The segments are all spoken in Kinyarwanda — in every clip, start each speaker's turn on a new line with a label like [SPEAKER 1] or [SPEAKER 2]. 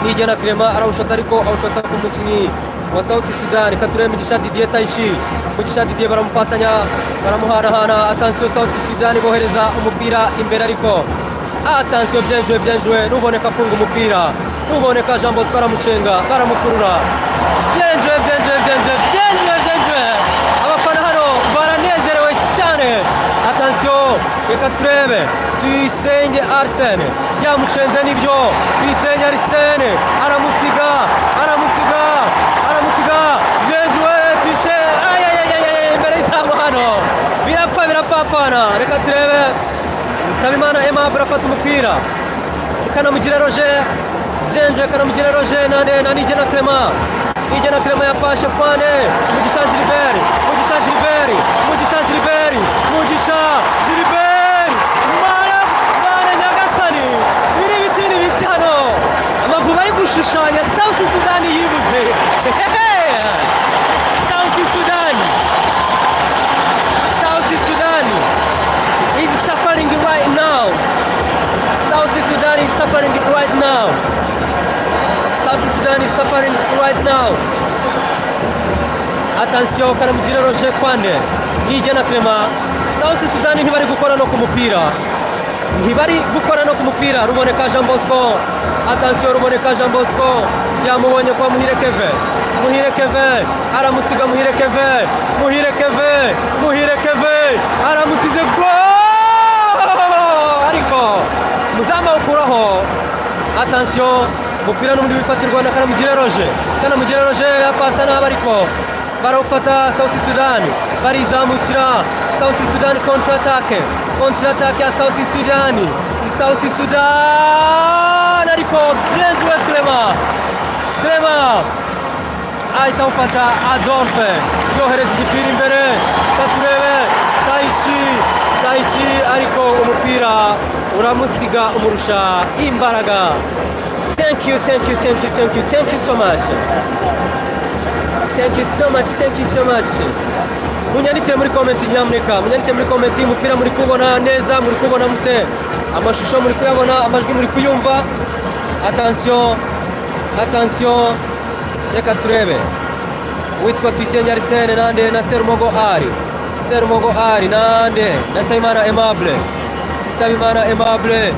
[SPEAKER 1] Niyigena Clement arawushota, ariko awushota ku mukinnyi wa South Sudan. Katurebe Mugisha Didier Taichi. Mugisha Didier baramupasanya, baramuhanahana. Attention, South Sudan bohereza umupira imbere, ariko attention, bien joué, bien joué. Ruboneka afunga umupira. Ruboneka Jean Bosco aramucenga, baramukurura. Bien joué, bien joué, bien joué, bien joué, bien joué. Abafana hano baranezerewe cyane. Attention, reka turebe Tuyisenge Arsene yamucenze nibyo. Tuyisenge Arsene aramusiga, aramusiga, aramusiga. Bien joué Tuyishe. Ayayayay, imbere y'izamu hano birapfa, birapfapfana. Reka turebe Nsabimana Aimable afata umupira. Kanamugire Roger, bien joué Kanamugire Roger. Nande? Na Niyigena Clement. Niyigena Clement yapashe kwane Mugisha Gilbert. Mugisha Gilbert, Mugisha Gilbert, Mugisha Gilbert! Mana, mana nyagasani, ibi ni ibiki? Ni ibiki hano? Amavubi ari gushushanya, South Sudan yibuze. South Sudan, South Sudan is suffering right now. South Sudan is suffering right now. South Sudan is suffering right now. Attention, Kanamugire Roger kwande Niyigena Clement. South Sudan ntibari gukora no ku mupira, ntibari gukora no ku mupira. Ruboneka Jean Bosco. Attention, Ruboneka Jean Bosco yamubonye kwa Muhire Keve. Muhire Keve aramusiga. Muhire Keve, Muhire Keve, Muhire Keve aramusize. Goal! Ariko muzamu awukuraho. Attention, umupira n'ubundi wifatirwa na Kanamugire Roger. Kanamugire Roger yapasa nabi, ariko barawufata. South Sudan barizamukira. South Sudan contre attaque, contre attaque ya South Sudan, South Sudan, ariko bien joué Clement. Clement ahita awufata. Adolphe yohereza igipira imbere. Katurebe Taichi, Taichi, ariko umupira uramusiga, umurusha imbaraga. Thank you, thank you, thank you, thank you, thank you so much, thank you so much, thank you so much. Munyandikire muri comment nyamuneka, munyandikire muri comment. Umupira muri kubona neza? Muri kubona mute? Amashusho muri kuyabona? Amajwi muri kuyumva? Attention, attention, reka turebe witwa Tuyisenge Arsene nande? Na Serumogo Ari. Serumogo Ari nande? Na Nsabimana Aimable. Nsabimana Aimable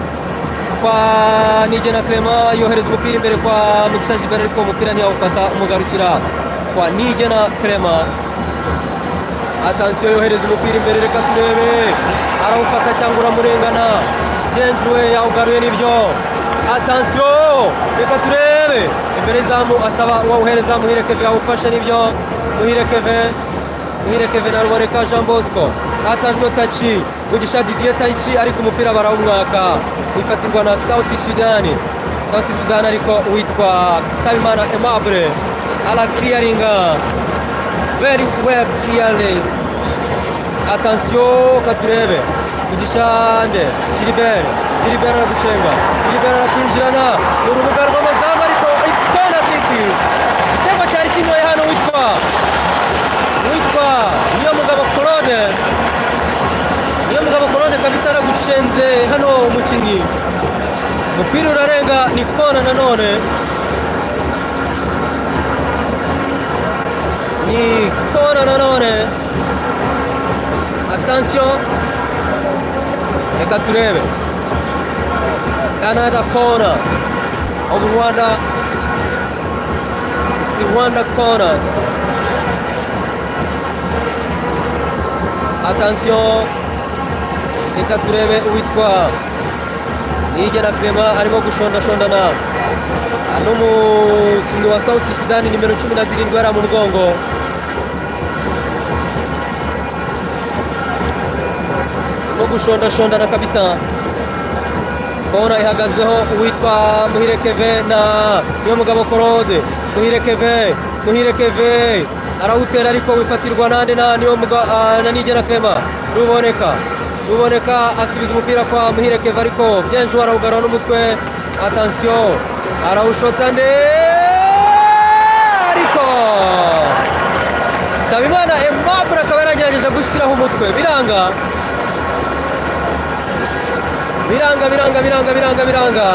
[SPEAKER 1] kwa Niyigena Clement, yohereza umupira imbere kwa Mugisha Gilbert, ariko umupira ntiyawufata, umugarukira kwa Niyigena Clement. Attention, yohereza umupira imbere. Reka turebe, arawufata cyangwa uramurengana? Bien joué, yawugaruye nibyo. Attention, reka turebe imbere y'izamu, asaba uwawuhereza. Muhire Keve yawufashe nibyo. Muhire Keve, Muhire Keve na Ruboneka Jean Bosco. Attention, Tachi Mugisha Didier Taichi, ariko umupira barawumwaka, wifatirwa na South Sudan. South Sudan, ariko uwitwa Nsabimana Aimable ara clearinga very well, clearly. Attention, katurebe Mugisha nde? Gilbert. Gilbert aragucenga, Gilbert arakwinjirana mu rubuga rw'amazamu, ariko it's corner kick. Igitego cyari kinyoye hano witwa Niyomugabo Claude. Niyomugabo Claude kabisa aragucenze hano umukinnyi, umupira urarenga, ni kona nanone, ni kona nanone. Attention, reka turebe another corner of Rwanda. It's Rwanda corner. Attention, reka turebe uwitwa Niyigena Clement arimo gushondashondana n'umukinnyi wa South Sudan nimero 17 yari mu mugongo. Arimo gushondashondana kabisa. Kona ihagazeho uwitwa Muhire Keve na Niyomugabo Claude. Muhire Keve, Muhire Keve arawutera, ariko wifatirwa nande? Na na Niyigena Clement. Ruboneka, Ruboneka asubiza umupira kwa Muhire Keve, ariko bien joué, arawugarura n'umutwe. Attention, arawushota nde? Ariko Nsabimana Aimable akaba yaragerageje gushyiraho umutwe, biranga, biranga, biranga, biranga, biranga, biranga.